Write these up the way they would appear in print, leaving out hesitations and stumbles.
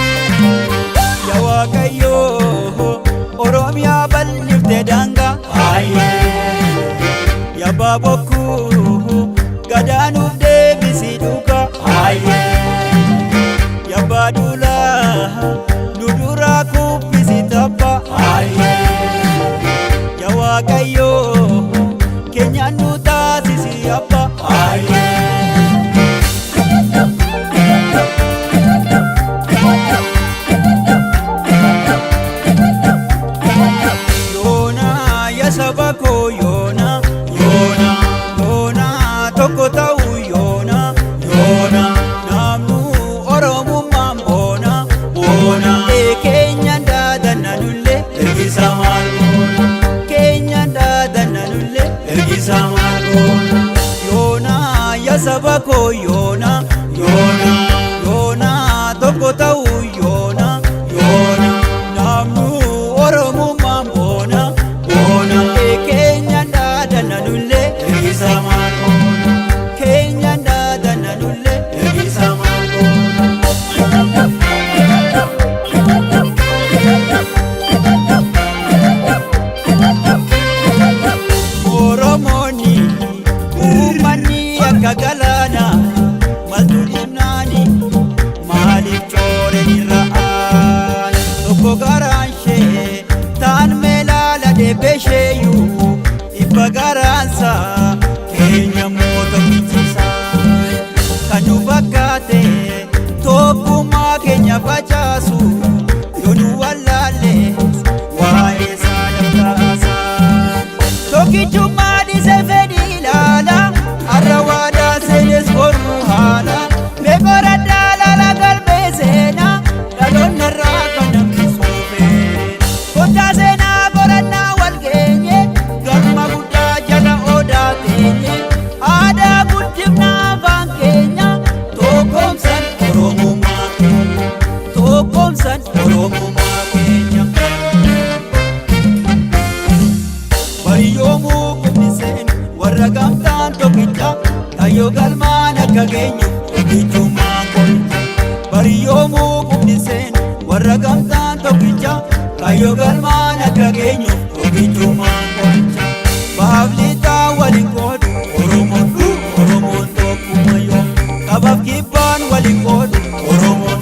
Yaa Waaqayyoo, Oromiyaa bal'iftee daangaa. Yaa Abbaa Bokkuu, gadaanuuf deebisii dhugaa. Yaa Abbaa Duulaa, nu duraa kuffisi tabba. Yaa Waaqayyoo, keenyaan nu taasisi abba. Yoona yaa saba koo yoona, yoona, yoona tokko ta'u yoona, yoona namnu Oromummaan boona, boona. Ee keenyaan daadanna nullee ergisa maal goona, keenyaan daadanna nullee ergisa maal goona. Yoona yaa saba koo yoona, yoona, yoona tokko ta'u yoona, yoona namnu Oromummaan boona, boona. Ee keenyaan daadanna nullee ergisa maal goona, keenyaan daadanna nullee ergisa maal goona. Oromoonni uummanni akka galaana maltu dhimnaani maaliif cooreen irra aana? Tokko garaan ishee taan meelaala deebesheeyyuu dhibba garaansa keenya immoo tokkichisa. Kan nu fakkaate tokkummaa keenya facaasu yoo nu wallaalle waa'ee isaa daftaasa. Tokkichummaa dhiisee fedhii ilaala, har'a waadaa seenes boruu haala. Mee qoradhaa laala galmee seenaa, dhaloonni irraa kan namni suufee. Kottaa seenaa qorannaa wal geenye, galma guddaa jala odaa teenye. Aadaa guddifnaa afaan keenya, tokkoomsan Oromummaa keenya, tokkoomsan Oromummaa keenya. Bariyyoomuu qubni seenu warra gamtaan tokkicha, kaayyoo galmaan akka geenyu tokkichummaan qoricha. Bariyyoomuu qubni seenu warra gamtaan tokkicha, kaayyoo galmaan akka geenyu tokkichummaan qoricha. Bahaaf lixaa waliin qoodu Oromoon, Oromoon tokkuma yoo. Kabaaf kibbaan waliin qoodu Oromoon,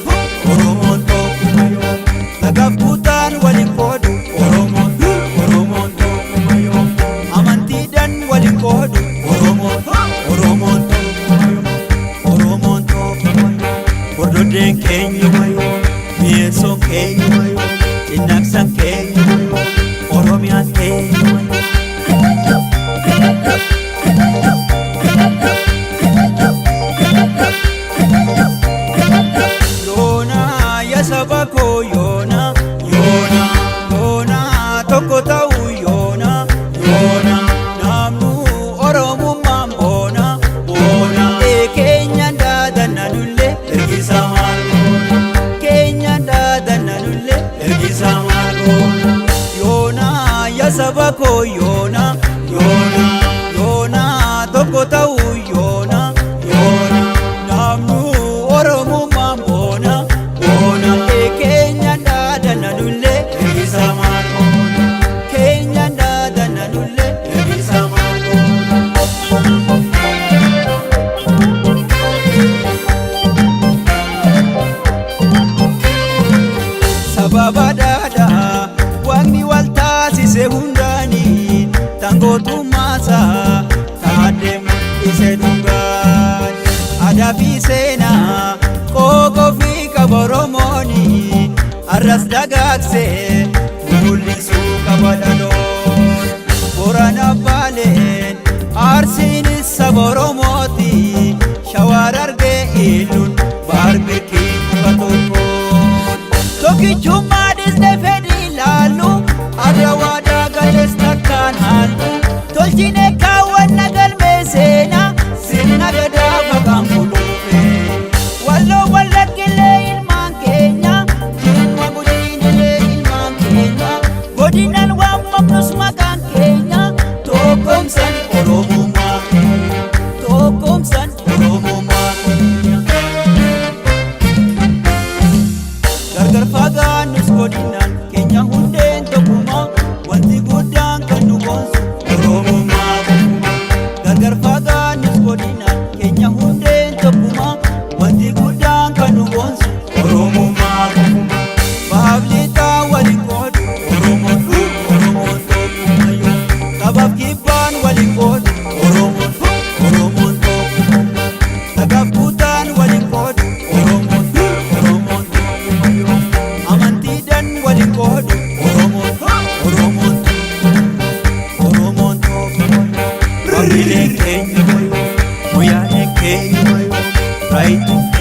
Oromoon tokkuma yoo. Lagaaf kutaan waliin qoodu Oromoon, Oromoon tokkuma yoo. Amantiidhaan waliin qoodu Oromoon, Oromoon tokkuma yoo. Oromoon tokkuma yoo. Hordodeen keenyuma yoo. Mi'eessoon keenyuma yoo. Cinnaaqsaan keenyuma yoo. Oromiyaan keenyuma yoo. Yoona yaa saba koo yoona, yoona, yoona tokko ta'u yoona, yoona namnu Oromummaan boona, boona. Ee keenyaan daadanna nullee ergisa maal goona, keenyaan daadanna nullee ergisa maal goona. Yoona yaa saba koo yoona, yoona, yoona tokko ta'u yoona, yoona namnu Oromummaan boona, boona. Ee keenyaan daadanna nullee ergisa maal goona, keenyaan daadanna nullee ergisa maal goona. Sababa dhaadhaa waaqni wal taasise hundaanii tangootummaasaa taaddee mul'ise dhugaan. Aadaa fi seenaa qooqoo fi qaba Oromooni arras dagaagsee mul'isuu qaba dhaloon. Boorana Baaleen Arsiinis saba Oromooti, Shawaa Harargee Illuun baarbikii muka tokkoon. Tokkichummaa dhiisnee fedhii ilaallu, har'a waadaa galees takkaan haallu. Tolchine kaawwanna galmee seenaa, sirna gadaa maqaan buluufe. Walloo wallaggi Ayi.